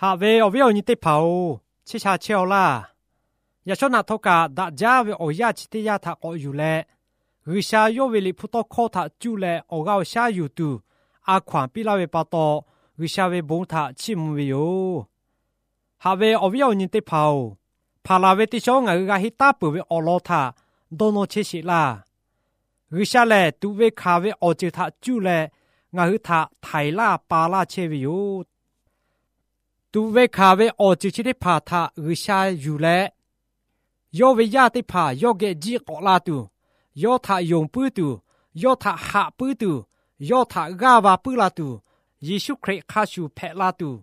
Haꞈ ve awˬ viˉ awˬ nyi teˇ hpaˍ-oˬ, chehˇ sha chehˇ-aw laˇ. Yaꞈ shawˉ naꞈ htawˇ kaꞈ daꞈ jaˇ ve awˬ yanˇ chi teˇ yanˇ htaꞈ k'awꞈ yuˬ leh, G'uiˬsha yawˇ ve Liꞈ hpu tawˇ hkawˇ htaꞈ cuˇ leh awˬ g'aˇ awˬ shaˉ yuˬ tuˬ a hkaw-anˬ piˇ laˇ ve pa taw, G'uiˬsha ve bon htaꞈ chiˇ mvuh ve yoˬ. Haꞈ ve awˬ viˉ awˬ nyi teˇ hpaˍ-oˬ, hpaˍ laˬ ve teˇ shawˉ ngaˬ hui g'a henˇ taˉ peuˬ ve awˬ lawn htaꞈ dawˇ nawˇ chehˇ sheˍ laˇ. G'uiˬsha lehˬ, tuꞈ ve hkanˍ ve awˬ ceuˬ htaꞈ cuˇ leh ngaˬ hui htaꞈ htaiˍ laˇ pa laˇ chehˇ ve yoˬ. Tuꞈ ve hkanˍ ve awˬ ceuˬ chi teˇ hpaˍ htaꞈ G'uiˬsha yuˬ leh, yawˇ ve yaˇ teˇ hpaˍ yawˇ geh jiˆ k'awꞈ la tuˬ, yawˇ htaꞈ yonˍ puiˉ tuˬ, yawˇ htaꞈ haꞈ puiˉ tuˬ, yawˇ htaꞈ g'aˇ va puiˉ la tuˬ, Yeˍsuˆ Hkriꞈ hk'a shuˍ hpehꞈ la tuˬ,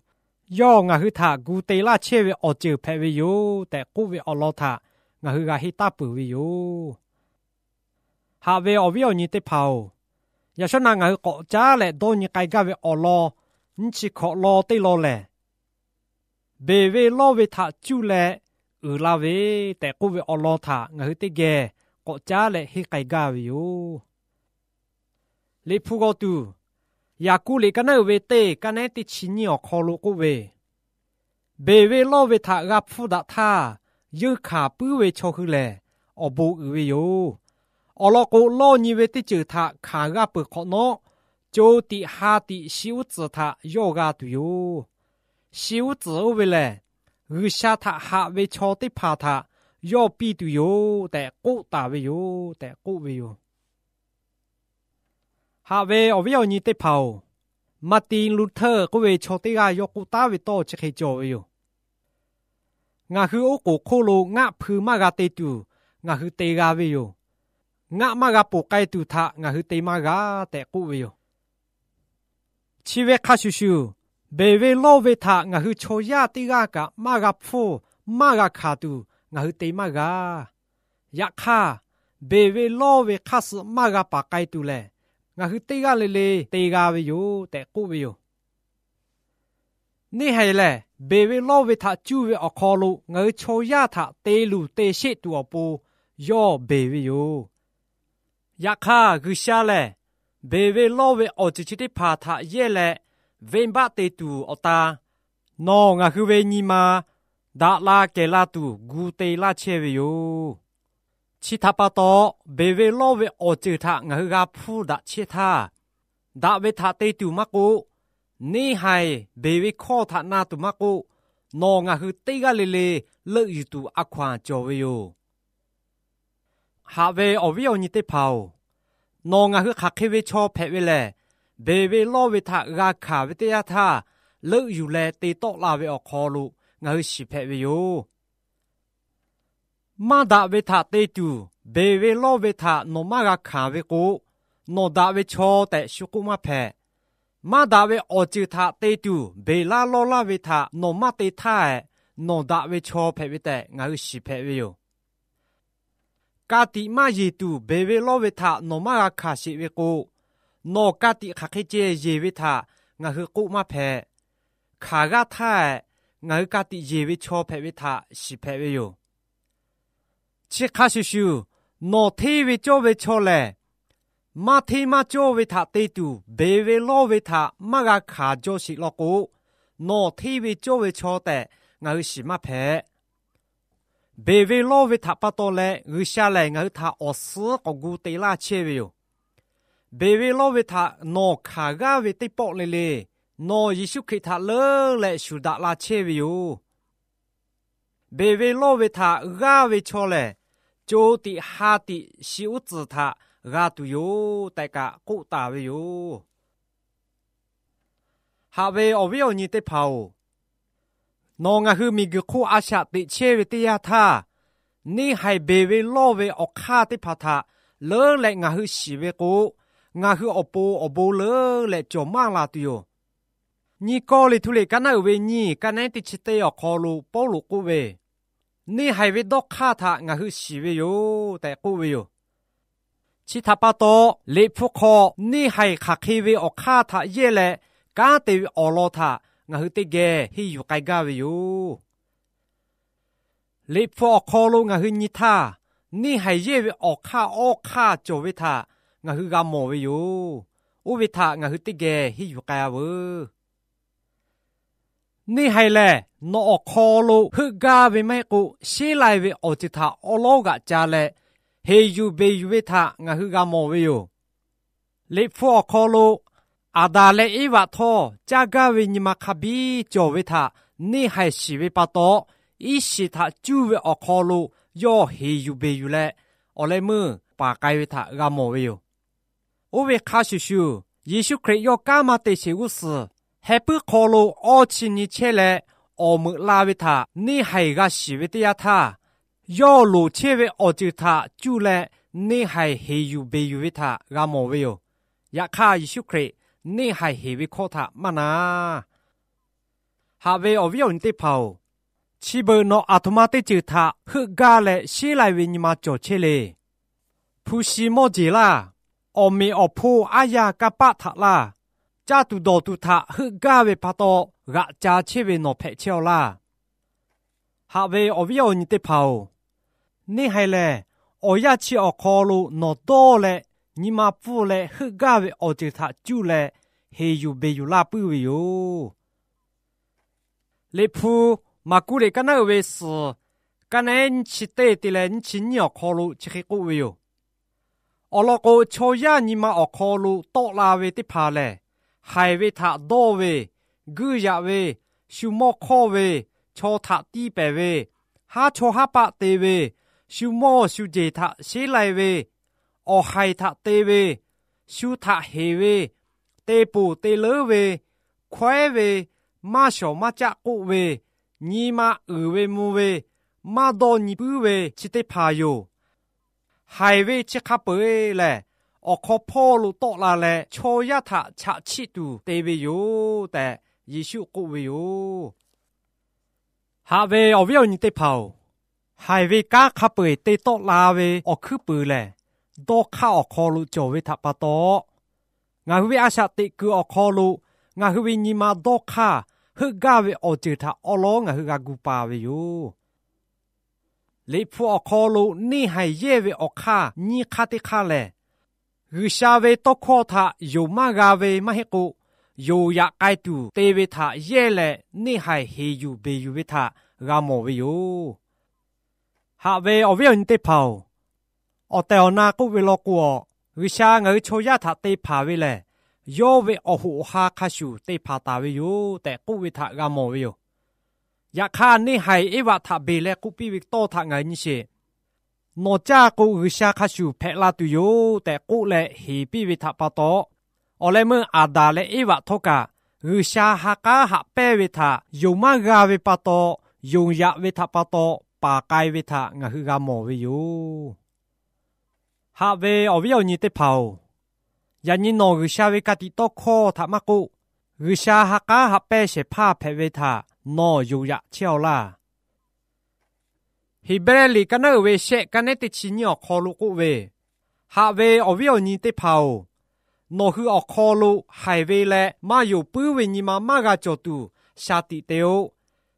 yawˇ ngaˬ hui htaꞈ gu te laˇ chehˇ ve awˬ ceuˬ hpehꞈ ve yoˬ tehꞈ k'oˆ ve awˬ lawn htaꞈ ngaˬ hui g'a henˇ taˉ peuˬ ve yoˬ. Haꞈ ve awˬ viˉ awˬ nyi teˇ hpaˍ-oˬ, yaꞈ shawˉ naꞈ ngaˬ hui k'awꞈ caˉ leh dawˇ nyi k'ai gaˇ ve awˬ lawn nyiˇ chi hkawꞈ law teˇ law lehˬ, beˬ ve lawˇ ve htaꞈ cuˇ leh uiˍ la ve tehꞈ k'oˆ ve awˬ lawn htaꞈ ngaˬ hui teˇ geh k'awꞈ caˉ leh henˇ k'ai gaˇ ve yoˬ. Liꞈ hpu g'aw tuˬ, Yaˍkoˆ liꞈ kaˉ naˉ uiˍ ve teˇ kaˉ nehˉ teˇ chi nyiˇ awˬ hk'aw lo k'oˆ ve, beˬ ve lawˇ ve htaꞈ g'a hpfuhˇ daꞈ htaˇ, yeunˇ hkanˍ puiˉ ve chaw hui lehˬ, awˬ bon uiˍ ve yoˬ. Awˬ lawn k'o, lawˇ nyi ve teˇ ceuˬ htaꞈ hkanˍ g'aˇ peuˬ hk'awꞈ nawˉ, co tiꞈ ha tiꞈ shi uˉ tcuhˍ htaꞈ yawˇ g'a tuˬ yoˬ. Shi uˉ tcuhˍ oˇ ve lehˬ, G'uiˬsha htaꞈ haꞈ ve chaw teˇ hpaˍ htaꞈ yawˇ piˇ tuˬ yoˬ tehꞈ k'oˆ taˍ ve yoˬ tehꞈ k'oˆ ve yoˬ. Haꞈ ve awˬ viˉ awˬ nyi teˇ hpaˍ-oˬ, Martin Luther k'oˆ ve chaw teˇ g'aˇ yawˇ k'oˆ taˉ ve tawˇ chi hk'e cawˬ ve yoˬ. Ngaˬ hui oˉ k'oˍ hk'oˆ lo ngaˆ hpui maˇ g'a te tuˬ ngaˬ hui te g'a ve yoˬ. Ngaˆ maˇ g'a poˬ k'ai tuˬ htaꞈ ngaˬ hui te maˇ g'a tehꞈ k'oˆ ve yoˬ. Chi ve hk'a shuˍ shuˍ, beˬ ve lawˇ ve htaꞈ ngaˬ hui chaw yaˇ teˇ g'aˇ kaꞈ maˇ g'a hpfuhˇ maˇ g'a hkanˍ tuˬ ngaˬ hui te maˇ g'a. Yaꞈ hk'aˇ, beˬ ve lawˇ ve hk'aˇ suh maˇ g'a paˍ k'ai tuˬ lehˬ, ngaˬ hui teˇ g'aˇ le le te g'a ve yoˬ tehꞈ k'oˆ ve yoˬ. Neˇ haiˬ lehˬ, beˬ ve lawˇ ve htaꞈ cuˇ ve awˬ hk'aw lo ngaˬ hui chaw yaˇ htaꞈ te luˬ te sheˆ tuˬ awˬ pon yawˇ beˬ ve yoˬ. Yaꞈ hk'aˇ, G'uiˬsha lehˬ beˬ ve lawˇ ve awˬ ceuˬ chi teˇ hpaˍ htaꞈ yehˇ leh venˇbaˆ te tuˬ awˬ ta, nawˬ ngaˬ hui ve nyi ma daꞈ la kehˬ la tuˬ gu te laˇ chehˇ ve yoˬ. Chi htaꞈ pa taw, beˬ ve lawˇ ve awˬ ceuˬ htaꞈ ngaˬ hui g'a hpfuhˇ daꞈ chehˇ htaˇ, daꞈ ve htaꞈ te tuˬ maˇ k'oˆ, neˇ haiˬ beˬ ve hkawˇ htaꞈ na tuˬ maˇ k'oˆ, nawˬ ngaˬ hui teˇ g'aˇ le le leuˆ yuˬ tuˬ a hkaw-anˬ cawˬ ve yoˬ. Haꞈ ve awˬ viˉ awˬ nyi teˇ hpaˍ-oˬ, nawˬ ngaˬ hui hk'aˬ hk'e ve chaw hpehꞈ ve lehˬ, beˬ ve lawˇ ve htaꞈ g'a hkanˍ ve teˇ yanˇ htaˇ, leuˆ yuˬ leh te tawˆ la ve awˬ hk'aw lo ngaˬ hui shiˍ hpehꞈ ve yoˬ. Maˇ daꞈ ve htaꞈ te tuˬ beˬ ve lawˇ ve htaꞈ nawˬ maˇ g'a hkanˍ ve k'o, nawˬ daꞈ ve chaw tehꞈ shu k'oˆ maˇ hpehꞈ. Maˇ daꞈ ve awˬ ceuˬ htaꞈ te tuˬ beˬ laˇ lawˇ laˇ ve htaꞈ nawˬ maˇ te htaˇ, nawˬ daꞈ ve chaw hpehꞈ ve tehꞈ ngaˬ hui shiˍ hpehꞈ ve yoˬ. Ka tiꞈ maˇ yeˬ tuˬ beˬ ve lawˇ ve htaꞈ nawˬ maˇ g'a hkanˍ sheˍ ve k'o, nawˬ ka tiꞈ hk'aˬ hk'e ceh yeˬ ve htaꞈ ngaˬ hui k'oˆ maˇ hpehꞈ. Hkanˍ g'aˇ htaˇ, ngaˬ hui ka tiꞈ yeˬ ve chaw hpehꞈ ve htaꞈ shiˍ hpehꞈ ve yoˬ. Chi hk'a shuˍ shuˍ, nawˬ hteˇ ve cawˇ ve chaw lehˬ, maˇ hteˇ maˇ cawˇ ve htaꞈ te tuˬ beˬ ve lawˇ ve htaꞈ maˇ g'a hkanˍ jaw sheˍ law k'o, nawˬ hteˇ ve cawˇ ve chaw tehꞈ ngaˬ hui shiˍ maˇ hpehꞈ. Beˬ ve lawˇ ve htaꞈ pa taw leh G'uiˬsha lehˬ ngaˬ hui htaꞈ awˬ suhˉ k'awꞈ gu te laˇ chehˇ ve yoˬ. Beˬ ve lawˇ ve htaꞈ nawˬ hkanˍ g'aˇ ve teˇ pawˆ le le, nawˬ Yeˍsuˆ Hkriꞈ htaꞈ leuˉ leh shuˍ daꞈ la chehˇ ve yoˬ. Beˬ ve lawˇ ve htaꞈ g'aˇ ve chaw lehˬ, co tiꞈ ha tiꞈ shi uˉ tcuhˍ htaꞈ g'a tuˬ yoˬ tehꞈ kaꞈ k'oˆ taˍ ve yoˬ. Haꞈ ve awˬ viˉ awˬ nyi teˇ hpaˍ-oˬ, nawˬ ngaˬ hui miˬguiˬ hk'oˆ a shaꞈ teꞈ chehˇ ve teˇ yanˇ htaˇ, neˇ haiˬ beˬ ve lawˇ ve awˬ hk'aˇ teˇ hpaˍ htaꞈ leuˉ leh ngaˬ hui shiˍ ve k'o, ngaˬ hui awˬ pon awˬ bon leuˉ leh cawˬ maˇ la tuˬ yoˬ. Nyiˇ Kawˇrenˍhtuˆ liꞈ kaˉ naˉ uiˍ ve nyiˇ kaˉ nehˉ teˇ chi teˇ awˬ hk'aw lo Pawˇluꞈ k'oˆ ve, neˇ haiˬ ve dawˇ hk'aˇ htaꞈ ngaˬ hui shiˍ ve yoˬ tehꞈ k'oˆ ve yoˬ. Chi htaꞈ pa taw, Liꞈ hpu hk'aw neˇ haiˬ hk'aˬ hk'e ve awˬ hk'aˇ htaꞈ yehˇ leh kanˉ te ve awˬ lawn htaꞈ ngaˬ hui teˇ geh henˇ yuˬ k'ai gaˇ ve yoˬ. Liꞈ hpu awˬ hk'aw lo ngaˬ hui nyi htaˇ, neˇ haiˬ yehˇ ve awˬ hk'aˇ awˇ hk'aˇ cawˬ ve htaꞈ ngaˬ hui g'a mawˬ ve yoˬ. Oˇ ve htaꞈ ngaˬ hui teˇ geh henˇ yuˬ k'ai-a veuˬ. Neˇ haiˬ lehˬ, nawˬ awˬ hk'aw lo heuˆ gaˇ ve maˇ heˆ k'o, sheˉ lai ve awˬ ceuˬ htaꞈ awˉ lawˉ g'aꞈ ca leh, heˍ yuˬ beˬ yuˬ ve htaꞈ ngaˬ hui g'a mawˬ ve yoˬ. Liꞈ hpu awˬ hk'aw lo Aˍdanˍ leh Eˇvaꞈ htawˇ caˇ gaˇ ve nyi ma hk'a biˇ cawˬ ve htaꞈ neˇ haiˬ shiˍ ve pa taw, iˉ shiˍ htaꞈ cuˇ ve awˬ hk'aw lo yawˇ heˍ yuˬ beˬ yuˬ leh, awˬ leh meuˇ paˍ k'ai ve htaꞈ g'a mawˬ ve yoˬ. Oˇ ve hk'a shuˍ shuˍ, Yeˍsuˆ Hkriꞈ yawˇ kanˉ maˇ te sheˍ g'uˇ suhˍ, heh puiˉ hk'aw lo awˇ chi nyi chehˇ leh awˬ meuꞈ la ve htaꞈ neˇ haiˬ g'a shiˍ ve teˇ yanˇ htaˇ, yawˇ loˍ chehˇ ve awˬ ceuˬ htaꞈ cuˇ leh neˇ haiˬ heˍ yuˬ beˬ yuˬ ve htaꞈ g'a mawˬ ve yoˬ. Yaꞈ hk'aˇ, Yeˍsuˆ Hkriꞈ neˇ haiˬ heˍ ve hkawˇ htaꞈ maˇ na. Haꞈ ve awˬ viˉ awˬ nyi teˇ hpaˍ-oˬ, chi beuꞈ nawˬ aˬ htoꞈ ma teˇ ceuˬ htaꞈ heuˆ gaˇ leh sheˉ lai ve nyi ma cawˬ chehˇ le. Hpu shi mawˇ jeˬ laˇ, awˬ meꞈ awˬ hponˇ aˉ yaˇ kanˇ paˆ htaꞈ laˇ, caˇ tuˬ dawˬ tuˬ htaꞈ heuˆ gaˇ ve pa taw, g'aꞈ ca chehˇ ve nawˬ hpehꞈ chehˇ-aw laˇ. Haꞈ ve awˬ viˉ awˬ nyi teˇ hpaˍ-oˬ, neˇ haiˬ lehˬ, awˬ yanˇ chi awˬ hk'aw lo nawˬ dawˇ leh nyi ma pfuhˇ leh heuˆ gaˇ ve awˬ ceuˬ htaꞈ cuˇ leh heˍ yuˬ beˬ yuˬ laˇ puiˉ ve yoˬ. Liꞈ hpu Maˍkuˆ liꞈ kaˉ naˉ uiˍ ve suhˍ, kaˉ naˉ nyiˇ chi teˇ te leh nyiˇ chi nyiˇ awˬ hk'aw lo chi hk'e k'oˆ ve yoˬ. Awˬ lawn k'o, chaw yaˇ nyi ma awˬ hk'aw lo tawˆ la ve teˇ hpaˍ lehˬ, haiˬ ve htaꞈ dawˇ ve, guiˇ yaꞈ ve, shu mawˇ hk'awˇ ve, chaw htaꞈ tiˇ pehˍ ve, haˉ chawˇ haˉ paˆ te ve, shu mawˇ shu jeˬ htaꞈ sheˉ lai ve, awˬ haiˬ htaꞈ te ve, shu htaꞈ heˍ ve, te ponˬ te leuˉ ve, hkawehˉ ve, maˇ shawˍ maˇ caˆ k'oˆ ve, nyi ma uiˍ ve mvuh ve, maˇ dawˇ nyi puiˉ ve chi teˇ hpaˍ yoˬ. Haiˬ ve chi hk'a peu-eˬ lehˬ, awˬ hk'aw hpawˇ lo tawˆ la leh chaw yaˇ htaꞈ chaꞈ chiˆ tuˬ te ve yoˬ tehꞈ Yeˍsuˆ k'oˆ ve yoˬ. Haꞈ ve awˬ viˉ awˬ nyi teˇ hpaˍ-oˬ, haiˬ ve kanˉ hk'a peu-eˬ te tawˆ la ve awˬ hkuiˉ puiˍ lehˬ, dawˇ hk'aˇ awˬ hk'aw lo cawˬ ve htaꞈ pa taw, ngaˬ hui ve a shaꞈ teꞈ kuiˬ awˬ hk'aw lo ngaˬ hui ve nyi ma dawˇ hk'aˇ heuˆ gaˇ ve awˬ ceuˬ htaꞈ awˉ lawˉ ngaˬ hui g'a gu pa ve yoˬ. Liꞈ hpu awˬ hk'aw lo neˇ haiˬ yehˇ ve awˬ hk'aˇ nyiˇ hk'aˇ teˇ hk'aˇ lehˬ, G'uiˬsha ve tawˇ hkawˇ htaꞈ yonˍ maˇ g'a ve maˇ heˆ k'o, yonˍ yaꞈ k'ai tuˬ te ve htaꞈ yehˇ leh neˇ haiˬ heˍ yuˬ beˬ yuˬ ve htaꞈ g'a mawˬ ve yoˬ. Haꞈ ve awˬ viˉ awˬ nyi teˇ hpaˍ-oˬ, awˬ tehˬ awˬ na k'oˆ ve law k'o, G'uiˬsha ngaˬ hui chaw yaˇ htaꞈ te hpanˍ ve lehˬ, yawˇ ve awˬ hoꞈ awˬ ha hk'a shuˍ te hpanˍ taˍ ve yoˬ tehꞈ k'oˆ ve htaꞈ g'a mawˬ ve yoˬ. Yaꞈ hk'aˇ, neˇ haiˬ Eˇvaꞈ htaꞈ beˬ leh k'oˆ piˇ ve tawˇ htaꞈ ngaˬ hui nyi sheˍ. Nawˬ caˇ k'o, G'uiˬsha hk'a shuˍ hpehꞈ la tuˬ yoˬ tehꞈ k'oˆ leh heˍ piˇ ve htaꞈ pa taw, awˬ leh meuˇ Aˍdanˍ leh Eˇvaꞈ htawˇ kaꞈ G'uiˬsha ha k'aˉ haꞈ pehnˇ ve htaꞈ yonˍ maˇ g'a ve pa taw, yonˍ yaꞈ ve htaꞈ pa taw paˍ k'ai ve htaꞈ ngaˬ hui g'a mawˬ ve yoˬ. Haꞈ ve awˬ viˉ awˬ nyi teˇ hpaˍ-oˬ, yaꞈ nyi nawˬ G'uiˬsha ve ka tiꞈ tawˇ hkawˇ htaꞈ maˇ k'oˆ, G'uiˬsha ha k'aˉ haꞈ pehnˇ shehˍ hpaˇ hpehꞈ ve htaꞈ nawˬ yonˍ yaꞈ chehˇ-aw laˇ. Heˍbrehˇ liꞈ kaˉ naˉ uiˍ ve shehˆ kaˉ nehˉ teˇ chi nyiˇ awˬ hk'aw lo k'oˆ ve, Haꞈ ve awˬ viˉ awˬ nyi teˇ hpaˍ-oˬ, nawˬ hui awˬ hk'aw lo haiˬ ve leh maˇ yonˍ puiˉ ve nyi ma maˇ g'a cawˬ tuˬ shaˍ tiꞈ te-o.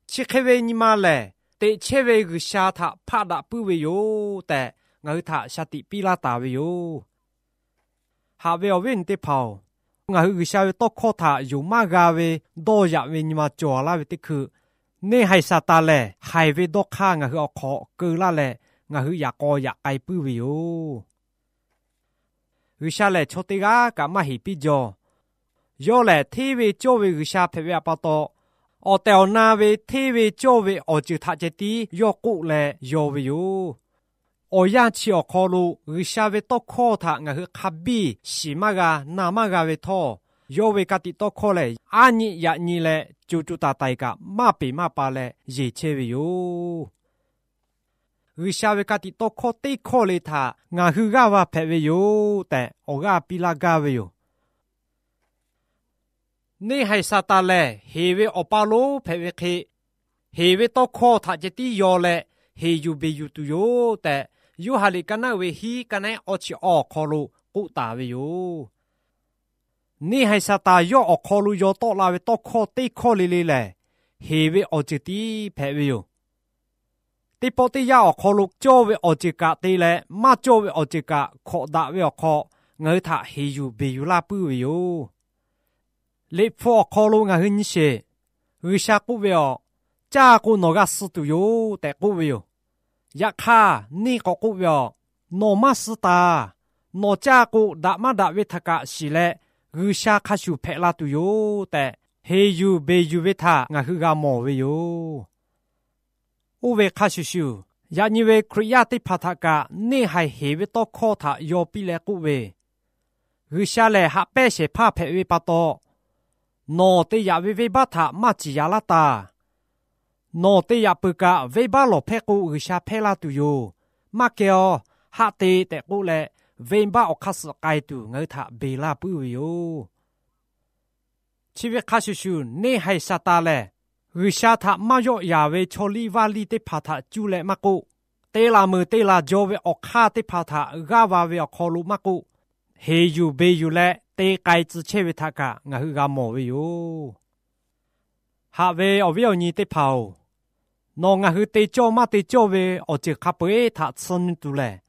Chi hk'e ve nyi ma lehˬ, teꞈ chehˇ ve G'uiˬsha htaꞈ hpaˆ daꞈ puiˉ ve yoˬ tehꞈ, ngaˬ hui htaꞈ shaˍ tiꞈ piˇ laˇ taˍ ve yoˬ. Haꞈ ve awˬ viˉ awˬ nyi teˇ hpaˍ-oˬ, ngaˬ hui G'uiˬsha ve tawˇ hkawˇ htaꞈ yonˍ maˇ g'a ve dawˇ yaꞈ ve nyi ma cawˬ laˇ ve teˇ hkui, neˇ haiˬ Saˍtanˍ lehˬ haiˬ ve dawˇ hk'aˇ ngaˬ hui awˬ hk'aw keu laˇ leh, ngaˬ hui yaꞈ k'aw yaꞈ k'ai puiˉ ve yoˬ. G'uiˬsha lehˬ, chaw teˇ g'aˇ kaꞈ maˇ heˍ piˇ jaw. Yawˇ lehˬ, hteˇ ve cawˇ ve G'uiˬsha hpehꞈ ve htaꞈ pa taw, awˬ tehˬ awˬ na ve hteˇ ve cawˇ ve awˬ ceuˬ htaꞈ ceh tiˉ yawˇ k'oˆ leh yaw ve yoˬ. Awˬ yanˇ chi awˬ hk'aw lo G'uiˬsha ve tawˇ hkawˇ htaꞈ ngaˬ hui hk'a biˇ shiˍ maˇ g'a na maˇ g'a ve htawˇ, yawˇ ve ka tiꞈ tawˇ hkawˇ lehˬ, aˉ nyi yaꞈ nyi leh co co taiˍ taiˍ kaꞈ maˇ peˍ maˇ pa leh yeˬ chehˇ ve yoˬ. G'uiˬsha ve ka tiꞈ tawˇ hkawˇ teˇ hkawˇ le htaꞈ ngaˬ hui g'aˇ va hpehꞈ ve yoˬ tehꞈ, awˬ g'aˇ piˇ laˇ gaˇ ve yoˬ. Neˇ haiˬ Saˍtanˍ lehˬ, heˍ ve awˬ pa lonˉ hpehꞈ ve hk'e, heˍ ve tawˇ hkawˇ htaꞈ ceh tiˉ yaw leh heˍ yuˬ beˬ yuˬ tuˬ yoˬ tehꞈ, Yoˇhanˬ liꞈ kaˉ naˉ uiˍ ve hiˉ kaˉ nehˉ awˇ chi awˇ awˬ hk'aw lo k'oˆ taˍ ve yoˬ. Neˇ haiˬ Saˍtanˍ yawˇ awˬ hk'aw lo yaw tawˆ la ve tawˇ hkawˇ teˇ hkawˇ le le lehˬ, heˍ ve awˬ ceuˬ tiˉ hpehꞈ ve yoˬ. Teˇ pawˆ teˇ yanˇ awˬ hk'aw lo cawˇ ve awˬ ceuˬ kaꞈ te leh maˇ cawˇ ve awˬ ceuˬ kaꞈ hkawꞈ daꞈ ve awˬ hk'aw, ngaˬ hui htaꞈ heˍ yuˬ beˬ yuˬ laˇ puiˉ ve yoˬ. Liꞈ hpu awˬ hk'aw lo ngaˬ hui nyi sheˍ. G'uiˬsha k'oˆ ve awˬ, Caˇ k'o nawˬ g'a suh tuˬ yoˬ tehꞈ k'oˆ ve yoˬ. Yaꞈ hk'aˇ neˇ k'awꞈ k'oˆ ve awˬ, Nawˬ maˇ suh taˍ. Nawˬ caˇ k'o daꞈ maˇ daꞈ ve htaꞈ kaꞈ shiˍ leh, G'uiˬsha hk'a shuˍ hpehꞈ la tuˬ yoˬ tehꞈ, heˍ yuˬ beˬ yuˬ ve htaꞈ ngaˬ hui g'a mawˬ ve yoˬ. Oˇ ve hk'a shuˍ shuˍ, yaꞈ nyi ve Hkriꞈ yaˇ teˇ hpaˍ htaꞈ kaꞈ neˇ haiˬ heˍ ve tawˇ hkawˇ htaꞈ yaw piˇ leh k'oˆ ve, G'uiˬsha lehˬ haꞈ pehnˇ shehˍ hpaˇ hpehꞈ ve pa taw, nawˬ te yaꞈ ve venˇbaˆ htaꞈ maˇ ciˍ yaꞈ laˇ taˍ. Nawˬ te yaꞈ peuˬ kaꞈ venˇbaˆ lawˬ hpehˇ k'o G'uiˬsha hpehˇ laˇ tuˬ yoˬ. Maˇ kehˬ aw, haˆ te tehꞈ k'oˆ leh, venˇbaˆ awˬ hk'aˇ suh k'ai tuˬ ngaˬ hui htaꞈ beˬ laˇ puiˉ ve yoˬ. Chi ve hk'a shuˍ shuˍ, neˇ haiˬ Saˍtanˍ lehˬ, G'uiˬsha htaꞈ maˇ yawˆ yaˍ ve chaw liˇ vaˇ liˇ teˇ hpaˍ htaꞈ cuˇ leh maˇ k'oˆ, te laˬ meuˍ te laˬ jaw ve awˬ hk'aˇ teˇ hpaˍ htaꞈ g'aˇ va ve awˬ hk'aw lo maˇ k'oˆ, heˍ yuˬ beˬ yuˬ leh te k'ai tcuh chehˇ ve htaꞈ kaꞈ ngaˬ hui g'a mawˬ ve yoˬ. Haꞈ ve awˬ viˉ awˬ nyi teˇ hpaˍ-oˬ, nawˬ ngaˬ hui te cawˇ maˇ te cawˇ ve awˬ ceuˬ hk'a peu-eˬ htaꞈ tsuh nyi tuˬ lehˬ,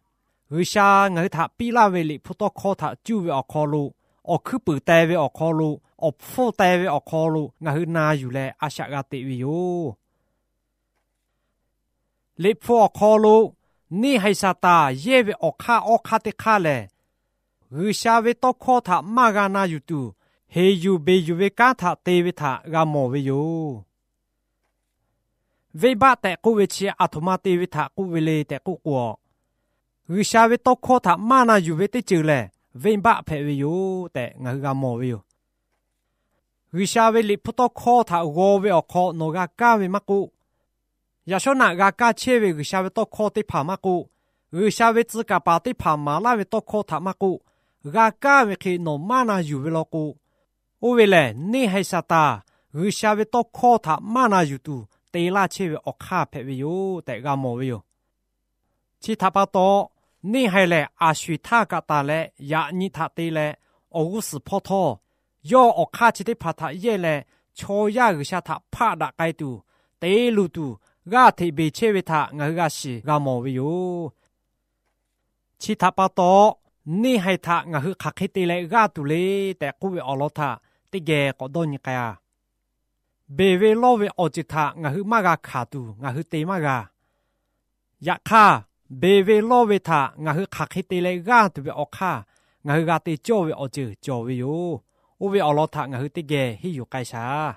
G'uiˬsha ngaˬ hui htaꞈ piˇ laˇ ve Liꞈ hpu tawˇ hkawˇ htaꞈ cuˇ ve awˬ hk'aw lo, awˬ hkuiˉ puiˍ teh ve awˬ hk'aw lo, awˬ hpfuhˇ teh ve awˬ hk'aw lo ngaˬ hui na yuˬ leh a shaꞈ g'a teꞈ ve yoˬ. Liꞈ hpu awˬ hk'aw lo neˇ haiˬ Saˍtanˍ yehˇ ve awˬ hk'aˇ awˬ hk'aˇ teˇ hk'aˇ lehˬ, G'uiˬsha ve tawˇ hkawˇ htaꞈ maˇ g'a na yuˬ tuˬ, heˍ yuˬ beˬ yuˬ ve kanˉ htaꞈ te ve htaꞈ g'a mawˬ ve yoˬ. Venˇbaˆ tehꞈ k'oˆ ve chi aˬ htoꞈ ma te ve htaꞈ k'oˆ ve le tehꞈ k'oˆ k'o, G'uiˬsha ve tawˇ hkawˇ htaꞈ maˇ na yuˬ ve teˇ ceuˬ lehˬ venˇbaˆ hpehꞈ ve yoˬ tehꞈ ngaˬ hui g'a mawˬ ve yoˬ. G'uiˬsha ve Liꞈ hpu tawˇ hkawˇ htaꞈ g'aw ve awˬ hk'aw nawˬ g'a kaˇ ve maˇ k'oˆ, yaꞈ shawˉ naꞈ g'a kaˇ chehˇ ve G'uiˬsha ve tawˇ hkawˇ teˇ hpaˍ maˇ k'oˆ, G'uiˬsha ve tcuh kaˍ paˍ teˇ hpaˍ maˍ laˇ ve tawˇ hkawˇ htaꞈ maˇ k'oˆ, g'a kaˇ ve hk'e nawˬ maˇ na yuˬ ve law k'o, oˇ ve lehˬ neˇ haiˬ Saˍtanˍ G'uiˬsha ve tawˇ hkawˇ htaꞈ maˇ na yuˬ tuˬ te laˇ chehˇ ve awˬ hk'aˇ hpehꞈ ve yoˬ tehꞈ g'a mawˬ ve yoˬ. Chi htaꞈ pa taw, neˇ haiˬ lehˬ aˬ sho-eˬ htaˇ kaꞈ taˍ leh yaꞈ nyi htaꞈ te leh, awˬ g'uˇ suhˍ hpawˇ htawˇ, yawˇ awˬ hk'aˇ chi teˇ hpaˍ htaꞈ yehˇ leh, chaw yaˇ G'uiˬsha htaꞈ hpaˆ daꞈ k'ai tuˬ, te luˬ tuˬ, g'aˇ hteꞈ beˬ chehˇ ve htaꞈ ngaˬ hui g'a shiˍ g'a mawˬ ve yoˬ. Chi htaꞈ pa taw, neˇ haiˬ htaꞈ ngaˬ hui hk'aˬ hk'e te leh g'aˇ tuˬ le tehꞈ k'oˆ ve awˬ lawn htaꞈ teˇ geh k'awꞈ dawˇ nyi k'ai-a. Beˬ ve lawˇ ve awˬ ceuˬ htaꞈ ngaˬ hui maˇ g'a hkanˍ tuˬ ngaˬ hui te maˇ g'a. Yaꞈ hk'aˇ, beˬ ve lawˇ ve htaꞈ ngaˬ hui hk'aˬ hk'e te leh g'aˇ tuˬ ve awˬ hk'aˇ, ngaˬ hui g'a te cawˇ ve awˬ ceuˬ cawˬ ve yoˬ. Oˇ ve awˬ lawn htaꞈ ngaˬ hui teˇ geh henˇ yuˬ k'ai shaˍ.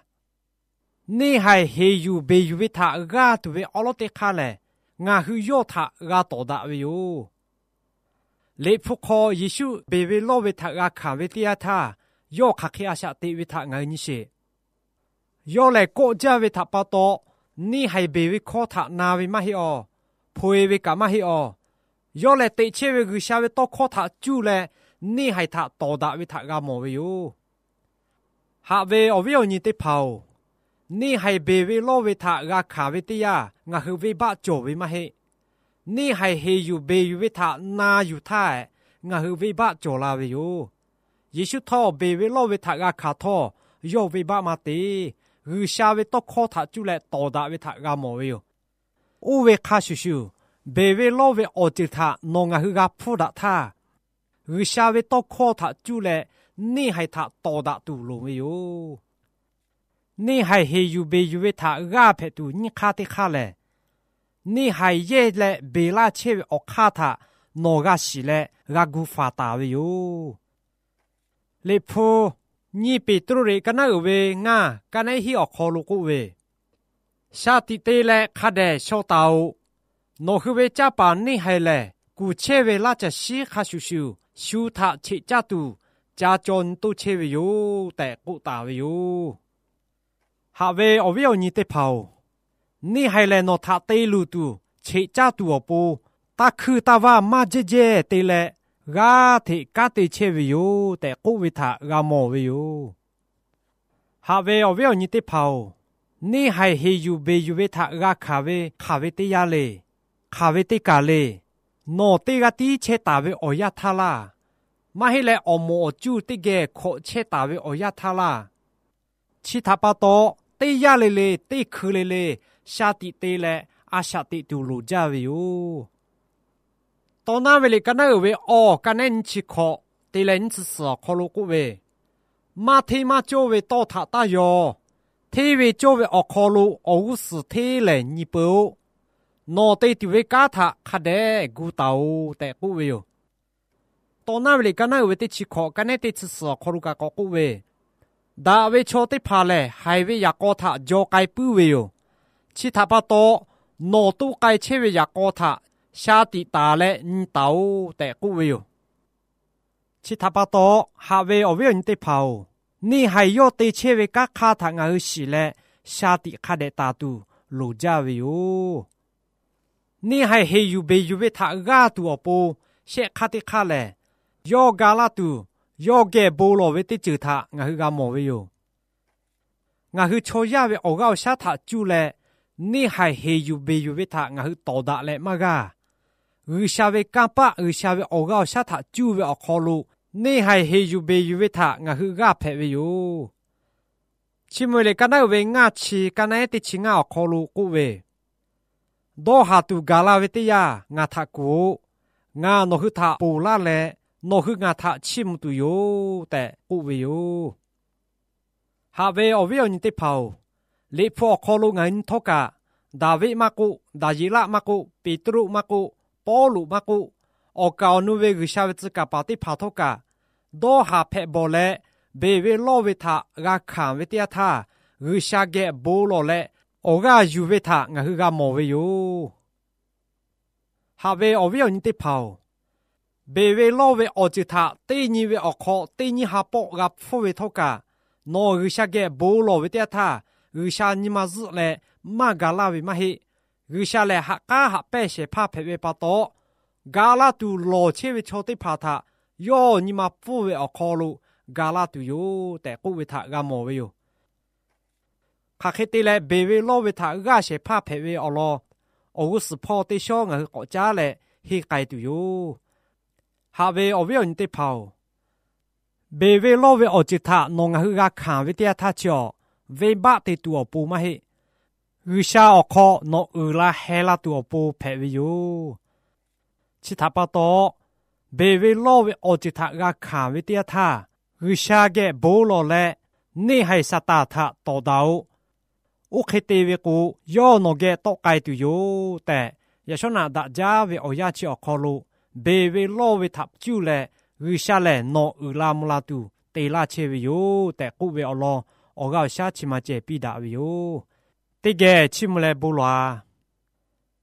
Neˇ haiˬ heˍ yuˬ beˬ yuˬ ve htaꞈ g'aˇ tuˬ ve awˉ lawˉ teˇ hk'aˇ lehˬ, ngaˬ hui yawˇ htaꞈ g'a tawˍ daꞈ ve yoˬ. Liꞈ hpu hk'aw Yeˍsuˆ beˬ ve lawˇ ve htaꞈ g'a hkanˍ ve teˇ yanˇ htaˇ, yawˇ hk'aˬ hk'e a shaꞈ teꞈ ve htaꞈ ngaˬ hui nyi sheˍ. Yawˇ lehˬ kawˆ jaˇ ve htaꞈ pa taw, neˇ haiˬ beˬ ve hkawˇ htaꞈ na ve maˇ heˆ aw, hpaw-e ve kaꞈ maˇ heˆ aw. Yawˇ lehˬ teꞈ chehˇ ve G'uiˬsha ve tawˇ hkawˇ htaꞈ cuˇ leh, neˇ haiˬ htaꞈ tawˍ daꞈ ve htaꞈ g'a mawˬ ve yoˬ. Haꞈ ve awˬ viˉ awˬ nyi teˇ hpaˍ-oˬ, neˇ haiˬ beˬ ve lawˇ ve htaꞈ g'a hkanˍ ve teˇ yanˇ ngaˬ hui venˇbaˆ cawˬ ve maˇ heˆ. Neˇ haiˬ heˍ yuˬ beˬ yuˬ ve htaꞈ na yuˬ htaˇ, ngaˬ hui venˇbaˆ cawˬ la ve yoˬ. Yeˍsuˆ htawˇ beˬ ve lawˇ ve htaꞈ g'a hkanˍ htawˇ, yawˇ venˇbaˆ maˇ te. G'uiˬsha ve tawˇ hkawˇ htaꞈ cuˇ leh tawˍ daꞈ ve htaꞈ g'a mawˬ ve yoˬ. Oˇ ve hk'a shuˍ shuˍ, beˬ ve lawˇ ve awˬ ceuˬ htaꞈ nawˬ ngaˬ hui g'a hpfuhˇ daꞈ htaˇ, G'uiˬsha ve tawˇ hkawˇ htaꞈ cuˇ leh neˇ haiˬ htaꞈ tawˍ daꞈ tuˬ loˍ ve yoˬ. Neˇ haiˬ heˍ yuˬ beˬ yuˬ ve htaꞈ g'aˇ hpehꞈ tuˬ nyiˇ hk'aˇ teˇ hk'aˇ lehˬ, neˇ haiˬ yehˇ leh beˬ laˇ chehˇ ve awˬ hk'aˇ htaꞈ nawˬ g'a shiˍ leh g'a gu faˍ taˍ ve yoˬ. Liꞈ hpu nyiˇ Peˍtruˆ liꞈ ka naˉ uiˍ ve ngaˇ ka naˉ hiˉ awˬ hk'aw lo k'oˆ ve, Shaˍ tiꞈ te leh hk'a dehꞈ shaw taˍ-oꞈ. Nawˬ hui ve canˇ paˍ neˇ haiˬ lehˬ, kuˬ chehˇ ve laˇ caˬ shiˉ hk'a shuˍ shuˍ, shu htaꞈ cheꞈ caˇ tuˬ ca caw nyi toˇ chehˇ ve yoˬ tehꞈ k'oˆ taˍ ve yoˬ. Haꞈ ve awˬ viˉ awˬ nyi teˇ hpaˍ-oˬ, neˇ haiˬ lehˬ nawˬ htaꞈ te luˬ tuˬ cheꞈ caˇ tuˬ awˬ pon, taˇ hkuiˇ taˇ vaˇ maˇ jehˇ jehˇ te leh, g'aˇ hteꞈ kanˉ te chehˇ ve yoˬ tehꞈ k'oˆ ve htaꞈ g'a mawˬ ve yoˬ. Haꞈ ve awˬ viˉ awˬ nyi teˇ hpaˍ-oˬ, neˇ haiˬ heˍ yuˬ beˬ yuˬ ve htaꞈ g'a hkanˍ ve hk'aˬ ve teˇ yanˇ le. Hk'aˬ ve teˇ kaˬ le. Nawˬ teˇ g'aˇ tiˉ chehˇ taˍ ve awˬ yanˇ htaˇ laˇ. Maˇ heˆ leh awˬ moˍ awˬ cuˇ teˇ geh hkawꞈ chehˇ taˍ ve awˬ yanˇ htaˇ laˇ. Chi htaꞈ pa taw, teˇ yanˇ le le teˇ hkui le le shaˍ tiꞈ te leh a shaꞈ teꞈ tuˬ loˍ jaˇ ve yoˬ. Tawˇ naˉ ve liꞈ ka naˉ uiˍ ve awˬ ka naˉ nyiˇ chi hkawꞈ te leh nyiˇ chi suhˍ awˬ hk'aw lo k'oˆ ve, Maˇ hteˇ maˇ cawˇ ve tawˇ htaꞈ taˇ yaw. hteˇ ve cawˇ ve awˬ hk'aw lo awˬ g'uˇ suhˍ hteˇ lehˬ nyi peuˬ-oˆ. Nawˬ te tuˬ ve kanˉ htaꞈ hk'a dehꞈ gu taˍ-oꞈ tehꞈ k'oˆ ve yoˬ. Tawˇ naˉ ve liꞈ ka naˉ uiˍ ve teˇ chi hkawꞈ, ka nehˉ teˇ chi suhˍ awˬ hk'aw lo kaꞈ k'awꞈ k'oˆ ve, Daꞈ ve chaw teˇ hpaˍ lehˬ, haiˬ ve yaꞈ k'aw htaꞈ jaw k'ai puiˉ ve yoˬ. Chi htaꞈ pa taw, nawˬ toˇ k'ai chehˇ ve yaꞈ k'aw htaꞈ sha tiꞈ taˍ leh nyi taˍ-oꞈ tehꞈ k'oˆ ve yoˬ. Chi htaꞈ pa taw, haꞈ ve awˬ viˉ awˬ nyi teˇ hpaˍ-oˬ, neˇ haiˬ yawˇ te chehˇ ve kanˉ hk'aˇ htaꞈ ngaˬ hui shiˍ leh, sha tiꞈ hk'a dehꞈ taˍ tuˬ loˍ jaˇ ve yoˬ. Neˇ haiˬ heˍ yuˬ beˬ yuˬ ve htaꞈ g'aˇ tuˬ awˬ pon shehˆ hk'aˇ teˇ hk'aˇ lehˬ, yawˇ ga laˇ tuˬ, yawˇ geh bon lawˬ ve teˇ ceuˬ htaꞈ ngaˬ hui g'a mawˬ ve yoˬ. Ngaˬ hui chaw yaˇ ve awˬ g'aˇ awˬ shaˉ htaꞈ cuˇ leh, neˇ haiˬ heˍ yuˬ beˬ yuˬ ve htaꞈ ngaˬ hui tawˍ daꞈ leh maˇ g'aˇ. G'uiˬsha ve kanˇ paˆ, G'uiˬsha ve awˬ g'aˇ awˬ shaˉ htaꞈ cuˇ ve awˬ hk'aw lo, neˇ haiˬ heˍ yuˬ beˬ yuˬ ve htaꞈ ngaˬ hui g'aˇ hpehꞈ ve yoˬ. Chi mvuh liꞈ ka naˉ uiˍ ve ngaˇ chi, ka naˉ ehˉ teˇ chi ngaˇ awˬ hk'aw lo k'oˆ ve, Dawˇ haˍ tuˬ gaˬ la ve teˇ yanˇ ngaˬ htaꞈ kuˬ-oꞈ. Ngaˬ nawˬ hui htaꞈ ponˬ laˇ leh, nawˬ hui ngaˬ htaꞈ chiˇ mvuh tuˬ yoˬ tehꞈ k'oˆ ve yoˬ. Haꞈ ve awˬ viˉ awˬ nyi teˇ hpaˍ-oˬ, Liꞈ hpu awˬ hk'aw lo ngaˬ hui nyi htawˇ kaꞈ, Daˍviˆ maˇ k'oˆ, Daˍyeˍlaˆ maˇ k'oˆ, Peˍtruˆ maˇ k'oˆ, Pawˇluꞈ maˇ k'oˆ, awˬ kaˍ awˬ nu ve G'uiˬsha ve tcuh kaˍ paˍ teˇ hpaˍ htawˇ kaꞈ, dawˇ haˍ hpehꞈ bawˬ leh, beˬ ve lawˇ ve htaꞈ g'a hkanˍ ve teˇ yanˇ htaˇ, G'uiˬsha geh bon lawˬ leh awˬ g'aˇ yuˬ ve htaꞈ ngaˬ hui g'a mawˬ ve yoˬ. Haꞈ ve awˬ viˉ awˬ nyi teˇ hpaˍ-oˬ, beˬ ve lawˇ ve awˬ ceuˬ htaꞈ teˇ nyi ve awˬ hk'aw teˇ nyiˇ ha pawˆ g'a hpfuhˇ ve htawˇ kaꞈ, nawˬ G'uiˬsha geh bon lawˬ ve teˇ yanˇ htaˇ, G'uiˬsha nyi ma zuhˆ leh maˇ ga laˇ ve maˇ heˆ. G'uiˬsha lehˬ ha k'aˉ haꞈ pehnˇ shehˍ hpaˇ hpehꞈ ve pa taw, ga laˇ tuˬ lawˬ chehˇ ve chaw teˇ hpaˍ htaꞈ yawˇ nyi ma pfuhˇ ve awˬ hk'aw lo ga laˇ tuˬ yoˬ tehꞈ k'oˆ ve htaꞈ g'a mawˬ ve yoˬ. Hk'aˬ hk'e te leh, beˬ ve lawˇ ve htaꞈ g'aˇ shehˍ hpaˇ hpehꞈ ve awˬ lawn, awˬ g'uˇ suhˍ hpawˇ teˇ shawˉ ngaˬ hui k'awꞈ caˉ leh henˇ k'ai tuˬ yoˬ. Haꞈ ve awˬ viˉ awˬ nyi teˇ hpaˍ-oˬ, beˬ ve lawˇ ve awˬ ceuˬ htaꞈ nawˬ ngaˬ hui g'a hkanˍ ve teˇ yanˇ htaˇ chi awˬ, venˇbaˆ te tuˬ awˬ pon maˇ heˆ. G'uiˬsha awˬ hk'aw nawˬ uiˍ la heh la tuˬ awˬ pon hpehꞈ ve yoˬ. Chi htaꞈ pa taw, beˬ ve lawˇ ve awˬ ceuˬ htaꞈ g'a hkanˍ ve teˇ yanˇ htaˇ, G'uiˬsha geh bon lawˬ leh, neˇ haiˬ Saˍtanˍ htaꞈ tawˍ daꞈ-oꞈ. Oˇ hk'e te ve k'o, yawˇ nawˬ geh tawˆ k'ai tuˬ yoˬ tehꞈ, yaꞈ shawˉ naꞈ daꞈ jaˇ ve awˬ yanˇ chi awˬ hk'aw lo, beˬ ve lawˇ ve htaꞈ cuˇ leh, G'uiˬsha lehˬ nawˬ uiˍ la mvuh la tuˬ te laˇ chehˇ ve yoˬ tehꞈ k'oˆ ve awˬ lawn, awˬ g'aˇ awˬ shaˉ chi ma cehˬ piˇ daꞈ ve yoˬ. Teˇ geh chiˇ mvuh leh bon lawˬ-a.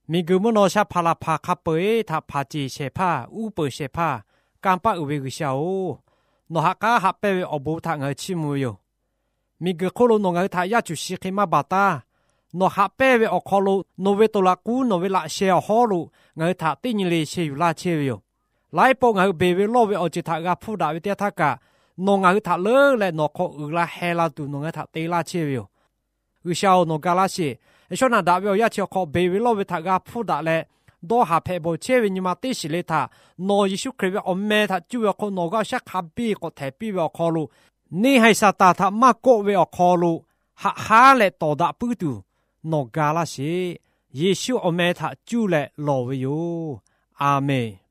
Miˬguiˬ mvuhˇ naw sha hpaˍ laˬ hpaˍ hk'a peu-eˬ htaꞈ hpanˍ ceˬ shehˍ hpaˇ, uˉ peunˍ shehˍ hpaˇ, kanˇ paˆ uiˍ ve G'uiˬsha-oˬ, nawˬ ha k'aˉ haꞈ pehnˇ ve awˬ bon htaꞈ ngaˬ hui chiˇ mvuh ve yoˬ. Miˬguiˬ hk'oˆ lo nawˬ ngaˬ hui htaꞈ yaˇ cuˬ shi hk'e maˇ baˬ taˇ. Nawˬ haꞈ pehnˇ ve awˬ hk'aw lo nawˬ ve toˬ laꞈ k'uˉ nawˬ ve laꞈ sheh awˬ hawˉ lo ngaˬ hui htaꞈ teˇ nyi le sheh yuˬ laˇ chehˇ ve yoˬ. Laiˉ pawˆ ngaˬ hui beˬ ve lawˇ ve awˬ ceuˬ htaꞈ g'a hpfuhˇ daꞈ ve teˇ yanˇ htaˇ kaꞈ, nawˬ ngaˬ hui htaꞈ leuˉ leh nawˬ hk'aw uiˍ la heh la tuˬ nawˬ ngaˬ hui htaꞈ te laˇ chehˇ ve yoˬ. G'uiˬsha-oˬ, nawˬ ga laˇ sheˍ. Yaꞈ shawˉ naꞈ daꞈ ve awˬ yanˇ chi awˬ hk'aw beˬ ve lawˇ ve htaꞈ g'a hpfuhˇ daꞈ leh, dawˇ haˍ hpehꞈ bawˬ chehˇ ve nyi ma teˇ shiˍ le htaꞈ nawˬ Yeˍsuˆ Hkriꞈ ve awˬ meh htaꞈ cuˇ ve awˬ hk'aw nawˬ g'aˇ awˬ shaˉ hk'a biˇ k'awꞈ htehˍ piˇ ve awˬ hk'aw lo, neˇ haiˬ Saˍtanˍ htaꞈ maˇ kawˆ ve awˬ hk'aw lo haꞈ haˉ leh tawˍ daꞈ puiˉ tuˬ nawˬ ga laˇ sheˍ. Yeˍsuˆ awˬ meh htaꞈ cuˇ leh lawˬ ve yoˬ. A menˬ.